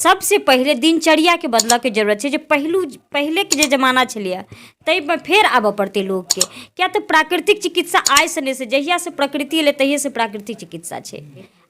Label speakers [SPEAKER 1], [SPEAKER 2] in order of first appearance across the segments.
[SPEAKER 1] सबसँ पहिले दिनचर्याके बदलऽके जरूरत छै जे पहिलेके जे जमाना छलैए ताहिमे फेर आबऽ पड़तै लोकके, किएक तऽ प्राकृतिक चिकित्सा आइसँ नहि से जहियासँ प्रकृति एलै तहियेसँ प्राकृतिक चिकित्सा छै।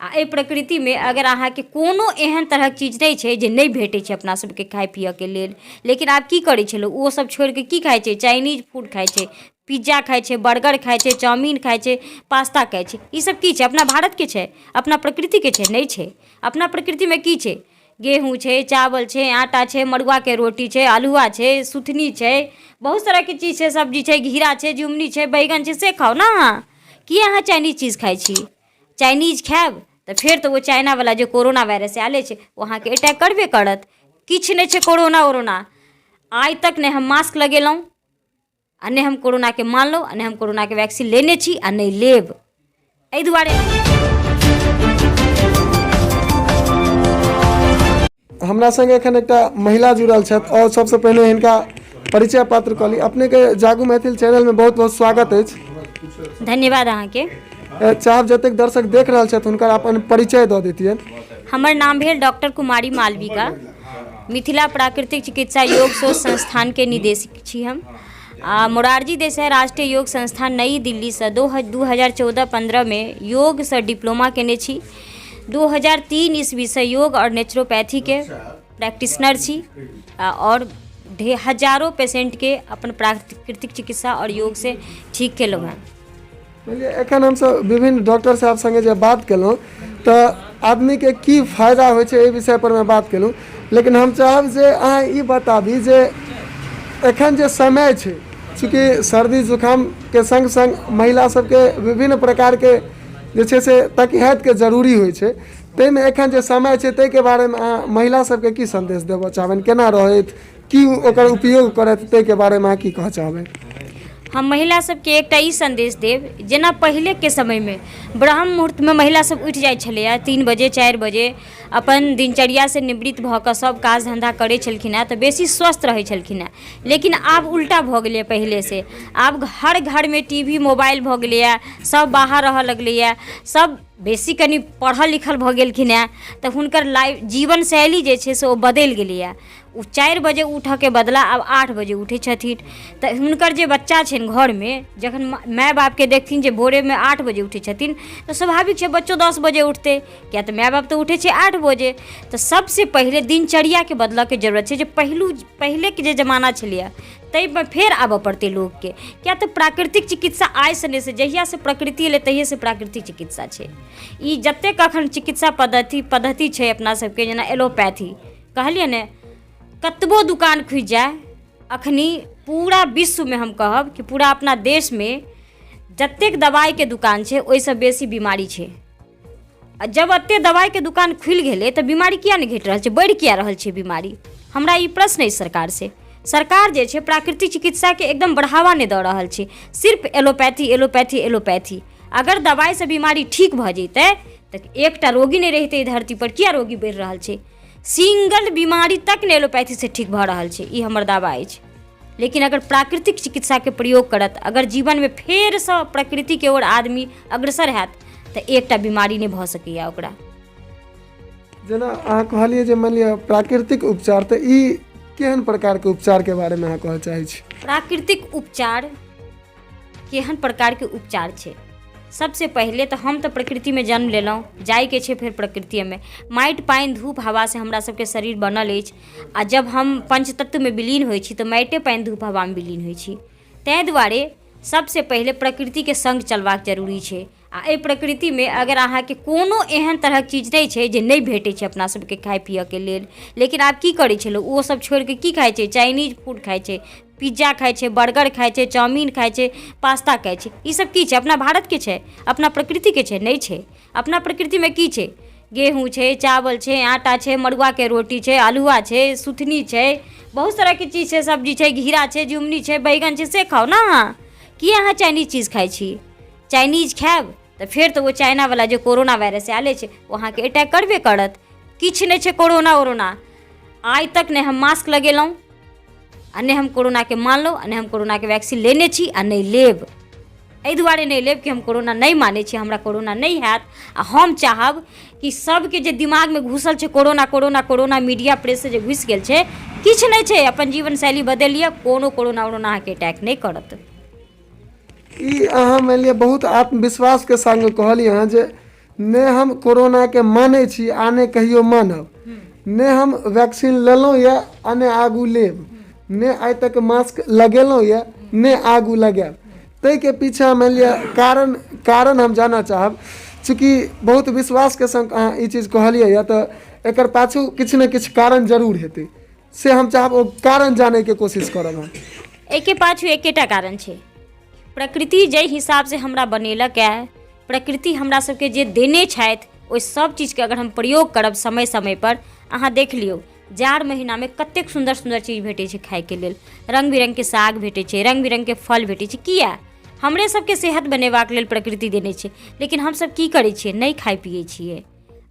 [SPEAKER 1] आ एहि प्रकृतिमे अगर अहाँके कोनो एहन तरहक चीज नहि छै जे नहि भेटै छै अपना सबके खाइ पियऽके लेल। लेकिन आब की करै छै लोक, ओ सब छोड़िकऽ की खाइ छै? चाइनीज फूड खाइ छै, पिज्जा खाइ छै, बर्गर खाइ छै, चाउमीन खाइ छै, पास्ता खाइ छै। ई सब की छै? अपना भारतके छै? अपना प्रकृतिके छै? नहि छै। अपना प्रकृतिमे की छै? गेहूँ छै, चावल छै, आटा छै, मड़ुआके रोटी छै, अल्हुआ छै, सुथनी छै, बहुत तरहके चीज छै, सब्जी छै, घेरा छै, झुङ्गनी छै, बैगन छै, से खाउ ने अहाँ। किए अहाँ चाइनीज चीज खाइ छी? चाइनीज खायब तऽ फेर तऽ ओ चाइनावला जे कोरोना वायरस आयले छै, ओ अहाँके अटैक करबे करत। किछु नहि छै कोरोना वोरोना। आइ तक नहि हम मास्क लगेलहुँ आ नहि हम कोरोनाके मानलहुँ आ नहि हम कोरोनाके वैक्सीन लेने छी आ नहि लेब, एहि दुआरे।
[SPEAKER 2] हमरा संगे एखन एकटा महिला जुड़ल छथि और सबसँ पहिने हिनका परिचय पत्र कऽ ली। अपनेके जागू मैथिल चैनलमे बहुत बहुत स्वागत अछि।
[SPEAKER 1] धन्यवाद अहाँके।
[SPEAKER 2] चाहब जतेक दर्शक देख रहल छथि हुनकर अपन परिचय दऽ दैतियनि।
[SPEAKER 1] हमर नाम भेल डॉक्टर कुमारी मालविका, मिथिला प्राकृतिक चिकित्सा योग शोध संस्थानके निदेशक छी हम आ मोरारजी देसाई राष्ट्रीय योग संस्थान नई दिल्लीसँ 2014-15मे योगसँ डिप्लोमा कयने छी। 2003 ईस्वीसँ योग आओर नेचुरोपैथीके प्रैक्टिशनर छी आओर हजारो पेशेन्टके अपन प्राकृतिक चिकित्सा आओर योगसँ ठीक केलहुँ हेँ।
[SPEAKER 2] मानि लिअ एखन हमसभ विभिन्न डॉक्टर साहब सङ्गे जे बात केलहुँ तऽ आदमीके की फायदा होइ छै एहि विषयपर मे बात केलहुँ, लेकिन हम चाहब जे अहाँ ई बताबी जे एखन जे समय छै, चूँकि सर्दी जुकामके सङ्ग सङ्ग महिला सबके विभिन्न प्रकारके जे छै से तकिहाइतके जरूरी होइ छै, ताहिमे एखन जे समय छै ताहिके बारेमे अहाँ महिला सबके की सन्देश देबऽ चाहबनि, केना रहथि, की ओकर उपयोग करथि, ताहिके बारेमे अहाँ की कहऽ चाहबै?
[SPEAKER 1] हम महिला सबके एकटा ई सन्देश देब, जेना पहिलेके समयमे ब्रह्म मुहूर्तमे महिला सब उठि जाइ छलैए 3 बजे 4 बजे, अपन दिनचर्यासँ निवृत्त भऽ कऽ सब काज धन्धा करै छलखिन हेँ तऽ बेसी स्वस्थ रहै छलखिन हेँ। लेकिन आब उल्टा भऽ गेलैए पहिलेसँ, आब हर घरमे टी वी मोबाइल भऽ गेलैए, सब बाहर रहऽ लगलैए, सब बेसी कनि पढ़ल लिखल भऽ गेलखिन हेँ तऽ हुनकर लाइफ जीवनशैली जे छै से ओ बदलि गेलैए। ओ 4 बजे उठऽके बदला आब 8 बजे उठै छथिन, तऽ हुनकर जे बच्चा छनि घरमे, जखन माय बापके देखथिन जे भोरेमे 8 बजे उठै छथिन तऽ स्वाभाविक छै बच्चो 10 बजे उठतै, किएक तऽ माय बाप तऽ उठै छै 8 बजे। तऽ सबसँ पहिले दिनचर्याके बदलऽके जरूरत छै जे पहिलेके जे जमाना छलैए ताहिमे फेर आबऽ पड़तै लोकके, किएक तऽ प्राकृतिक चिकित्सा आइसँ नहि से जहियासँ प्रकृति एलै तहियेसँ प्राकृतिक चिकित्सा छै। ई जतेक अखन चिकित्सा पद्धति छै अपना सबके, जेना एलोपैथी कहलियै ने, कतबो दुकान खुजि जाय अखनी पूरा विश्वमे, हम कहब कि पूरा अपना देशमे जतेक दबाइके दुकान छै ओहिसँ बेसी बीमारी छै। आ जब एतेक दबाइके दुकान खुलि गेलै तऽ बीमारी किया नहि घटि रहल छै, बढ़ि किया रहल छै बीमारी? हमरा ई प्रश्न अछि सरकारसँ। सरकार जे छै प्राकृतिक चिकित्साके एकदम बढ़ावा नहि दऽ रहल छै, सिर्फ एलोपैथी एलोपैथी एलोपैथी। अगर दबाइसँ बीमारी ठीक भऽ जैतै तऽ एकटा रोगी नहि रहितै एहि धरतीपर। किया रोगी बढ़ि रहल छै? सिंगल बीमारी तक नहि एलोपैथीसँ ठीक भऽ रहल छै, ई हमर दावा अछि। लेकिन अगर प्राकृतिक चिकित्साके प्रयोग करत, अगर जीवनमे फेरसँ प्रकृतिके ओर आदमी अग्रसर हैत तऽ एकटा बीमारी नहि भऽ सकैए ओकरा।
[SPEAKER 2] जेना अहाँ कहलियै जे मानि लिअ प्राकृतिक उपचार, तऽ ई केहन प्रकारके उपचारके बारेमे अहाँ कहऽ चाहै छी?
[SPEAKER 1] प्राकृतिक उपचार केहन प्रकारके उपचार छै? सबसँ पहिले तऽ हम तऽ प्रकृतिमे जन्म लेलहुँ, जाइके छै फेर प्रकृतिएमे। माटि पानि धूप हवासँ हमरा सबके शरीर बनल अछि आ जब हम पञ्चतत्वमे विलीन होइ छी तऽ माटिए पानि धूप हवामे विलीन होइ छी। ताहि दुआरे सबसँ पहिले प्रकृतिके सङ्ग चलबाक जरूरी छै। आ एहि प्रकृतिमे अगर अहाँके कोनो एहन तरहक चीज नहि छै जे नहि भेटै छै अपना सबके खाइ पियऽके लेल। लेकिन आब की करै छै लोक, ओ सब छोड़िकऽ की खाइ छै? चाइनीज फूड खाइ छै, पिज्जा खाइ छै, बर्गर खाइ छै, चाउमीन खाइ छै, पास्ता खाइ छै। ई सब की छै? अपना भारतके छै? अपना प्रकृतिके छै? नहि छै। अपना प्रकृतिमे की छै? गेहूँ छै, चावल छै, आटा छै, मड़ुआके रोटी छै, अल्हुआ छै, सुथनी छै, बहुत तरहके चीज छै, सब्जी छै, घेरा छै, झुङ्गनी छै, बैगन छै, से खाउ ने अहाँ। किए अहाँ चाइनीज चीज खाइ छी? चाइनीज खायब तऽ फेर तऽ ओ चाइनावला जे कोरोना वायरस आयले छै ओ अहाँके अटैक करबे करत। किछु नहि छै कोरोना वोरोना। आइ तक नहि हम मास्क लगेलहुँ आ नहि हम कोरोनाके मानलहुँ आ नहि हम कोरोनाके वैक्सीन लेने छी आ नहि लेब। एहि दुआरे नहि लेब कि हम कोरोना नहि मानै छी, हमरा कोरोना नहि हैत। आ हम चाहब कि सबके जे दिमागमे घुसल छै corona corona corona, media प्रेससँ जे घुसि गेल छै, किछु नहि छै। अपन जीवन शैली बदलि लिअ, कोनो कोरोना उरोना अहाँके अटैक नहि करत।
[SPEAKER 2] ई अहाँ मानि लिअ बहुत आत्मविश्वासके संग कहलियै हँ जे नहि हम कोरोनाके मानै छी आ नहि कहियो मानब, नहि हम वैक्सीन लेलहुँ यऽ आ नहि आगू लेब, नहि आइ तक मास्क लगेलहुँ यऽ, नहि आगू लगायब। ताहिके पीछा मानि लिअ कारण कारण हम जानऽ चाहब, चूँकि बहुत विश्वासके संग अहाँ ई चीज कहलियै यऽ तऽ एकर पाछू किछु ने किछु कारण जरूर हेतै, से हम चाहब ओ कारण जानैके कोशिश करब हम।
[SPEAKER 1] एहिके पाछू एकेटा कारण छै, प्रकृति जाहि हिसाबसँ हमरा बनेलक हए, प्रकृति हमरा सबके जे देने छथि, ओहि सब चीजके अगर हम प्रयोग करब समय समयपर। अहाँ देख लियौ, जाड़ महीनामे कतेक सुन्दर सुन्दर चीज भेटै छै खाइके लेल, रङ्ग बिरङ्गके साग भेटै छै, रङ्ग बिरङ्गके फल भेटै छै। किया? हमरे सबके सेहत बनेबाक लेल प्रकृति देने छै। लेकिन हमसब की करै छियै? नहि खाइ पियै छियै।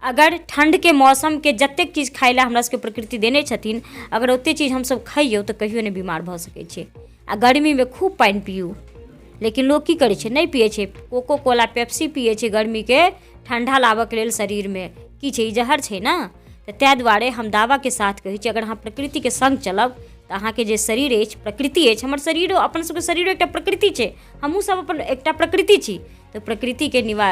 [SPEAKER 1] अगर ठण्डके मौसमके जतेक चीज खाइ लए हमरा सबके प्रकृति देने छथिन, अगर ओतेक चीज हमसब खइयौ तऽ कहियो नहि बीमार भऽ सकै छियै। आ गर्मीमे खूब पानि पियू, लेकिन लोक की करै छै? नहि पियै छै, कोको कोला पेप्सी पियै छै गर्मीके ठण्डा लाबऽके लेल। शरीरमे की छै? ई जहर छै ने। तऽ ताहि दुआरे हम दावाके साथ कहै छी, अगर अहाँ प्रकृतिके सङ्ग चलब तऽ अहाँके जे शरीर अछि, प्रकृति अछि, हमर शरीरो, अपन सबके शरीरो एकटा प्रकृति छै, हमहूँ सब अपन एकटा प्रकृति छी, तऽ प्रकृतिके निवा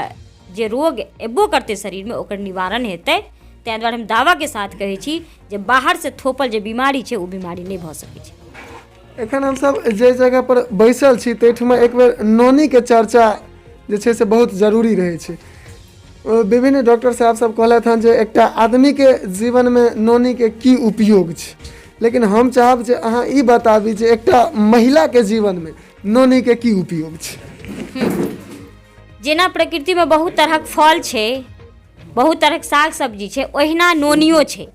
[SPEAKER 1] जे रोग एबो करतै शरीरमे, ओकर निवारण हेतै। ताहि दुआरे हम दावाके साथ कहै छी जे बाहरसँ थोपल जे बीमारी छै, ओ बीमारी नहि भऽ सकै छै।
[SPEAKER 2] एखन हमसभ जाहि जगहपर बैसल छी ताहिठमा एक बेर नोनीके चर्चा जे छै से बहुत जरूरी रहै छै। विभिन्न डॉक्टर साहब सब कहलथि हँ जे एकटा आदमीके जीवनमे नोनीके की उपयोग छै, लेकिन हम चाहब जे अहाँ ई बताबी जे एकटा महिलाके जीवनमे नोनीके की उपयोग छै।
[SPEAKER 1] जेना प्रकृतिमे बहुत तरहक फल छै, बहुत तरहक साग सब्जी छै, ओहिना नोनियो छै।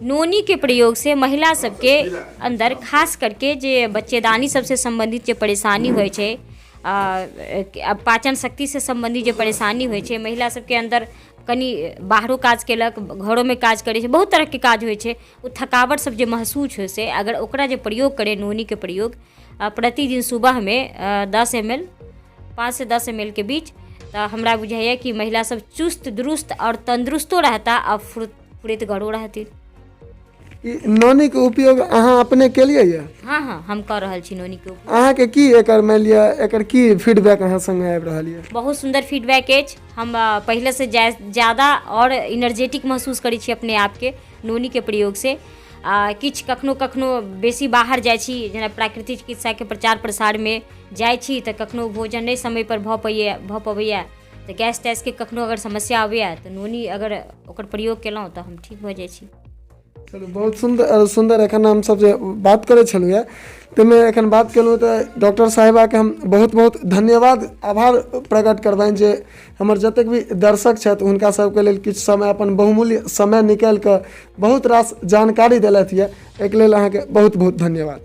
[SPEAKER 1] नोनीके प्रयोगसँ महिला सबके अन्दर खास करके जे बच्चेदानी सबसँ सम्बन्धित जे परेशानी होइ छै, पाचन शक्तिसँ सम्बन्धित जे परेशानी होइ छै, महिला सबके अन्दर कनि बाहरो काज केलक, घरोमे काज करै छै, बहुत तरहके काज होइ छै, ओ थकावट सब जे महसूस होइ छै, अगर ओकरा जे प्रयोग करै, नोनीके प्रयोग प्रतिदिन सुबहमे 10 एम एल, 5सँ 10 एम एल के बीच, तऽ हमरा बुझाइए कि महिला सब चुस्त दुरुस्त आओर तन्दुरुस्तो रहता आ फुर्तगरो रहथिन।
[SPEAKER 2] ई नोनीके उपयोग अहाँ अपने केलियै यऽ?
[SPEAKER 1] हँ, हम कऽ रहल छी नोनीके उपयोग।
[SPEAKER 2] अहाँके की एकर मानि लिअ एकर की फीडबैक अहाँ संगे आबि रहल यऽ?
[SPEAKER 1] बहुत सुन्दर फीडबैक अछि। हम पहिलेसँ ज्यादा आओर इनर्जेटिक महसूस करै छी अपने आपके नोनीके प्रयोगसँ। आ किछु कखनो कखनो बेसी बाहर जाइ छी, जेना प्राकृतिक चिकित्साके प्रचार प्रसारमे जाइ छी, तऽ कखनो भोजन नहि समयपर भऽ पबैए, तऽ गैस तैसके कखनो अगर समस्या अबैए तऽ नोनी अगर ओकर प्रयोग केलहुँ तऽ हम ठीक भऽ जाइ छी।
[SPEAKER 2] चलू, बहुत सुन्दर सुन्दर। एखन हमसभ जे बात करै छलहुँ यऽ ताहिमे एखन बात केलहुँ तऽ डॉक्टर साहिबाके हम बहुत बहुत धन्यवाद, आभार प्रकट करबनि जे हमर जतेक भी दर्शक छथि हुनका सबके लेल किछु समय, अपन बहुमूल्य समय निकालि कऽ बहुत रास जानकारी देलथि यऽ। एहिके लेल अहाँके बहुत बहुत धन्यवाद।